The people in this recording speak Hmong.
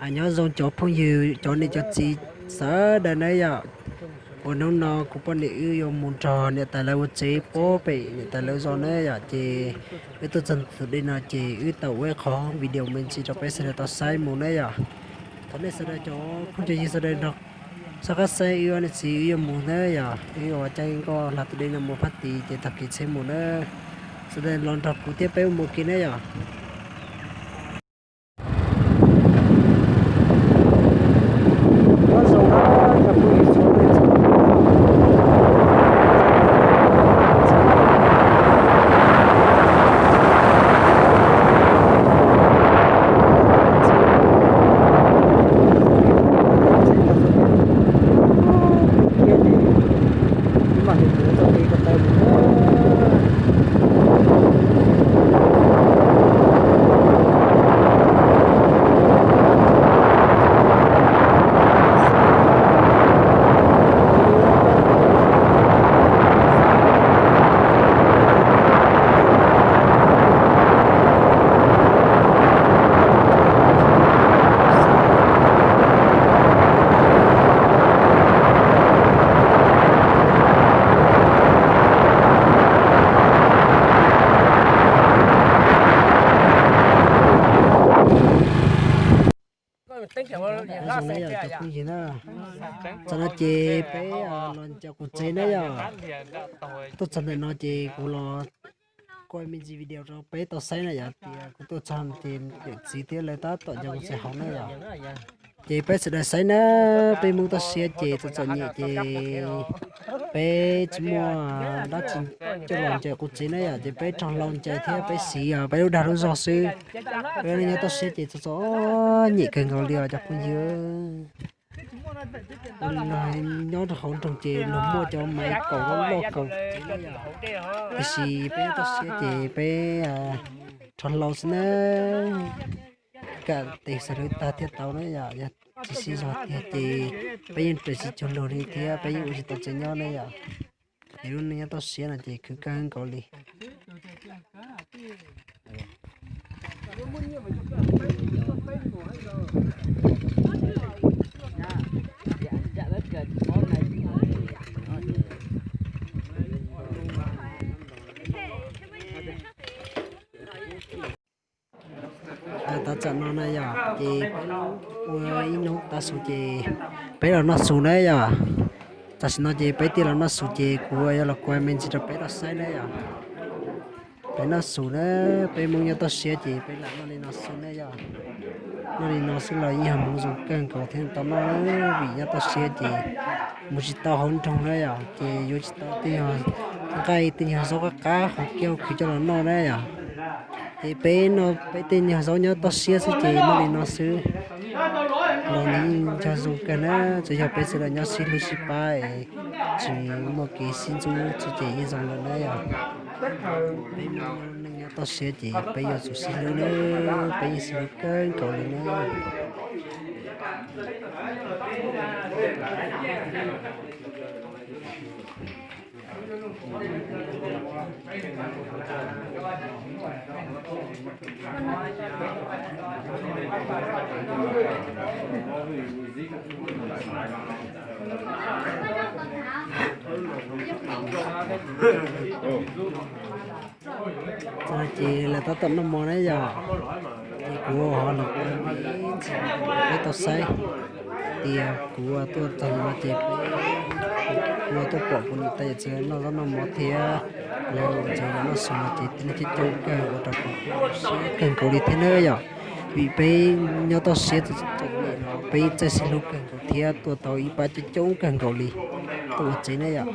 Nyob zoo cov phooj ywg, cov niam cov txiv sawv daws na yom. Uas hnub no kuv poj niam wb yuav mus nrog niam tais lawv ua tsev puag pem niam tais lawv zos na yom, ces wb tuaj txog ntawm tus dej no ces wb tau ua ib qho video me ntsis rau peb sawv daws tau saib mus na yom. Thov nej sawv daws cov phooj cov ywg sawv daws nrog soj qab saib wb ob niam txiv wb yuav mus na yom, wb yuav caij nkoj hla tus dej no mus phab tid ces taug kev tsheb mus na. Sawv daws los nrog kuv thiab peb mus ua ke na yom. Tam no ces peb los ncaws qub tsev na yom. Tuaj txog ntawm no ces kuv los kuaj me ntsis video rau peb tau saib na yom, tias kuv tuaj txog ces yawm txiv thiab lawv tab tom ncaws qub tsev hauv na yom. Ces peb sawv daws saib na, peb Hmoob toj siab ces txom txom nyem ces peb tsis muaj dab tsi coj los ncaws qub tsev na yom, ces peb rho hlau ncaws thiab peb siv peb lub dag lub zog xwb. Peb nyob toj siab ces txom txom nyem kawg nkaus li os cov phooj ywg. Nyob rau hauv nroog ces luag muaj cov maiv kaum loj kaum, tiam sis peb nyob toj siab ces peb rho hlau xwb na. Kam tes xws li tag thiaj tau na yom, yog tsis sib zog tiag ces peb yeej raws tsis cuag luag li thiab peb yeej ua tsis tau tsev nyob na yom. Ces lub neej nyob toj siab no ces khwv kawg nkaus li. Tav tsam no na yom, ces ua ib hnub tav su ces peb los noj su na yom. Tam sim no ces peb thiaj los noj su ces kuv yuav los kuaj me ntsis rau peb tau saib na yom. Peb noj su na, peb Hmoob nyob toj siab ces peb lam noj li no xwb na yom. Noj li no xwb los yeej yog Hmoob zoo kawg nkaus thiab tau noj, vim nyob toj siab ces mus tsis tau hauv nroog na yom, ces yuav tsis tau tej nyuag nqaij tej nyuag zaub qab qab hauv kiab hauv khwv coj los noj na yom. Ces peb noj peb tej nyuag zaub nyob toj siab xwb ces noj li no xwb los nws yeej yog zoo kawg na. Tsuas yog peb sawv daws nyob sib hlub sib pab es tsis muaj kev sib ntxub xwb ces yeej zoo lawm na yom. Peb Hmoob nyob toj siab ces peb yuav tsum sib hlub na, peb yeej sib hlub kawg nkaus li na. Ces lawv tab tom noj mov na yom. Ces kuv ho los kuaj me ntsis peb tau saib tias kuv tuaj txog no ces kuv tuaj pom kuv niam tais yawm txiv noj zaub noj mov thiab lawv tseem los noj su no ces tib neeg coob coob kawg ua rau kuv siab kawg nkaus li thiab na yom. Vim peb nyob toj siab txom nyem no peb txawj sib hlub kawg nkaus thiab tuaj tau ib pab coob coob kawg nkaus li tuaj ua tsev na yom.